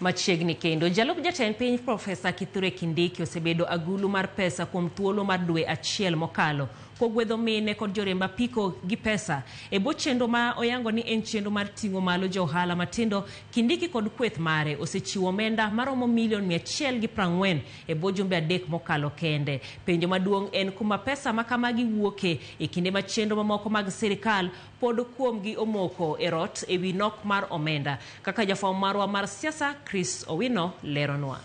Machiegni kendo, jalup jatend piny Profesa Kithure Kindiki osebedo agulu mar pesa kuom thuolo mar dwe achiel mokalo kogwedho mine kod joriemb apiko gi pesa e bwo chenro ma oyango ni en chenro mar ting'o malo jo ohala matindo. Kindiki kod kweth mare osechiwo omenda maromo milion 140 e bwo jumbe 3 mokalo kende. Penjo maduong' en kuma pesa ma kamagi wuoke e kinde ma chenro mamoko mag sirikal pod kuomgi omoko e rot e wi nok mar omenda. Kaka jafwambo marwa mar siasa Chris Owino leronwa.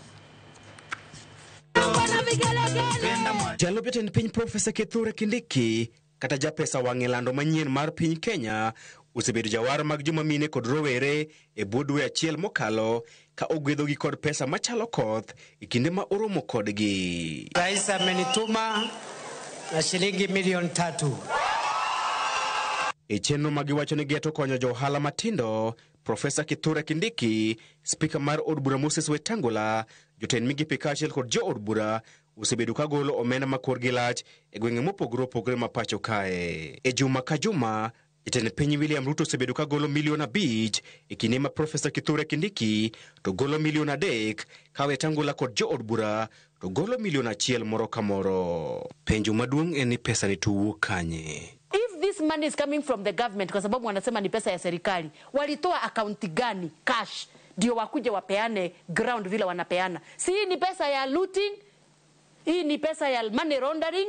Jalup jatend piny Profesa Kithure Kindiki kata japesa wang'e lando manyien mar piny Kenya osebedo jawar mag joma mine kod rowere e bwo dwe achiel mokalo ka ogwedhogi kod pesa machalo koth e kinde ma oromo kodgi. Rais amenituma na shilingi milioni 3. E chenro ma giwacho ni geto konyo jo ohala matindo, Profesa Kithure Kindiki, spika mar od bura Moses Wetangula, jotend migepe kaachiel kod jo od bura osebedo ka golo omenda ma korgi lach e gwenge mopogore opogore ma pacho kae. E juma ka juma, jatend piny William Ruto osebedo ka golo milion 5 e kinde ma Profesa Kithure Kindiki to golo milion 3 ka Wetangula kod jo od bura to golo milion 1 moro ka moro. Penjo maduong' en ni pesa ni to wuok kanye? If this money is coming from the government, kwa sababu wanasema ni pesa ya serikali, walitoa akaunti gani cash ndio wakuje wapeane ground vile wanapeana? Si hii ni pesa ya looting, hii ni pesa ya money laundering,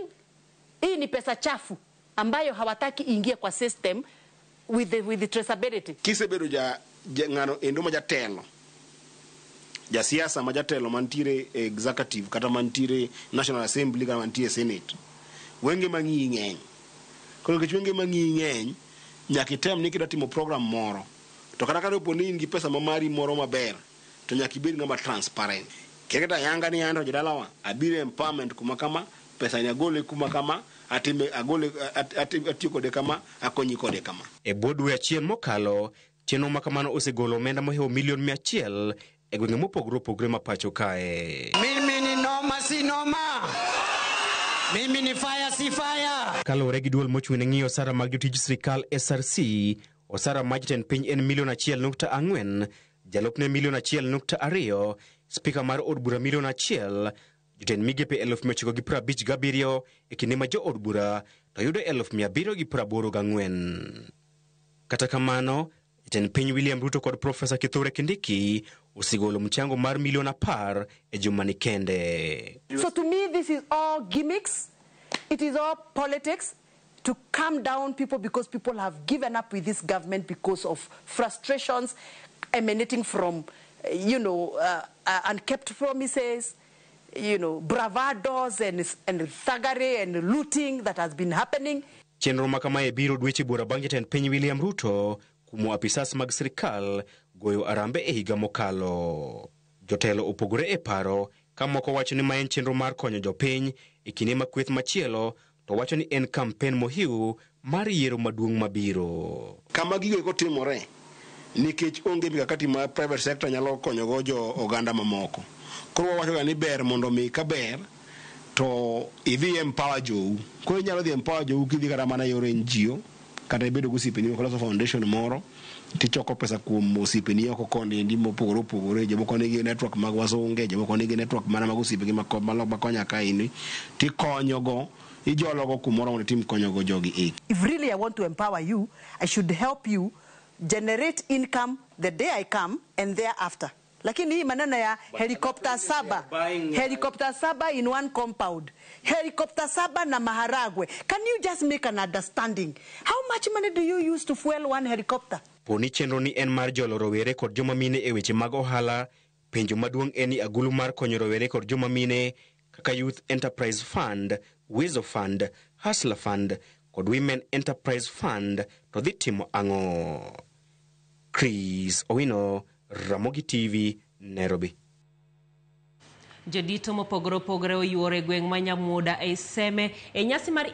hii ni pesa chafu ambayo hawataki ingie kwa system with the traceability. Kisebedo ja ng'ano endo ma jatelo, jasiasa ma jatelo mantiere executive kata mantiere National Assembly kata mantiere Senate, wenge mang'iyi ng'eny. Koro nikech wenge mang'iyi ng'eny, nyaka item ni kidwa timo program moro, to kata ka opo ni in gi pesa ma mari moro maber, to nyaka ibed ng'ama transparent. Kiketa yanga ni an to jodalawa, abiro empowerment kuma kama, pesa ni agole kuma kama, atime agole atiyo kode kama, akonyi kode kama. E bwo dwe achiel mokalo, chenro ma kamano osegolo omenda mohewo milion 100 e gwenge mopogore opogore ma pacho kae. Mimi ni noma si noma. Mimi ni fire si fire. Kaluwore gi duol mochung' ne ng'iyo osara mag jotij sirikal SRC, osara mar jatend piny en milion 1.4, jalupne milion 1.2, spika mar od bura milion 1, jotend migepe 957 e kinde ma jo od bura to yudo 784. Kata kamano, jatend piny William Ruto kod Profesa Kithure Kindiki osegolo mchango mar milion 10 e jumani kende. So to me this is all gimmicks, it is all politics to calm down people because people have given up with this government because of frustrations emanating from, unkept promises, bravados and thuggery and looting that has been happening. Chenro ma kamae biro dweche buora bang' jatend piny William Ruto kumo apisas mag sirikal goyo arambe e higa mokalo. Jotelo opogore e paro ka moko wacho ni ma en chenro mar konyo jopiny e kinde ma kweth machielo to wacho ni en kampen mohiu mar yiero maduong' mabiro. Kama gigo eko timore nikech onge mikakati ma private sector nyalo konyogo jo oganda mamoko. Koro wawacho ga ni ber mondo mi ka ber to idhi empower jou. Koro inyalo dhi empower jou kidhi kata mana yor NGO, kata ibedo gi osiepeni moko loso foundation moro, tichoko pesa kuom osiepeni oko kondi endi mopogore opogore, jomoko nigi network mag wasunge, jomoko nigi network mana mag osiepegi makonya kaeni, tikonyogo, ijologo kumoro mondo itim konyogo jogi eki. If really I want to empower you, I should help you generate income the day I come and thereafter. Lakini hii maneno ya helicopter 7, helicopter 7 in one compound, helicopter 7 na maharagwe. Can you just make an understanding? How much money do you use to fuel one helicopter? Poni chenro ni en mar jolo rowere kod joma mine e weche mag ohala, penjo maduong' en ni agulu mar konyo rowere kod joma mine kaka Youth Enterprise Fund, Uwezo Fund, Hustler Fund kod Women Enterprise Fund to dhi timo ang'o? Chris Owino, Ramogi TV, Nairobi. Jodito mopogore opogore oyuoro e gweng' ma Nyamuda e Seme e nyasi mar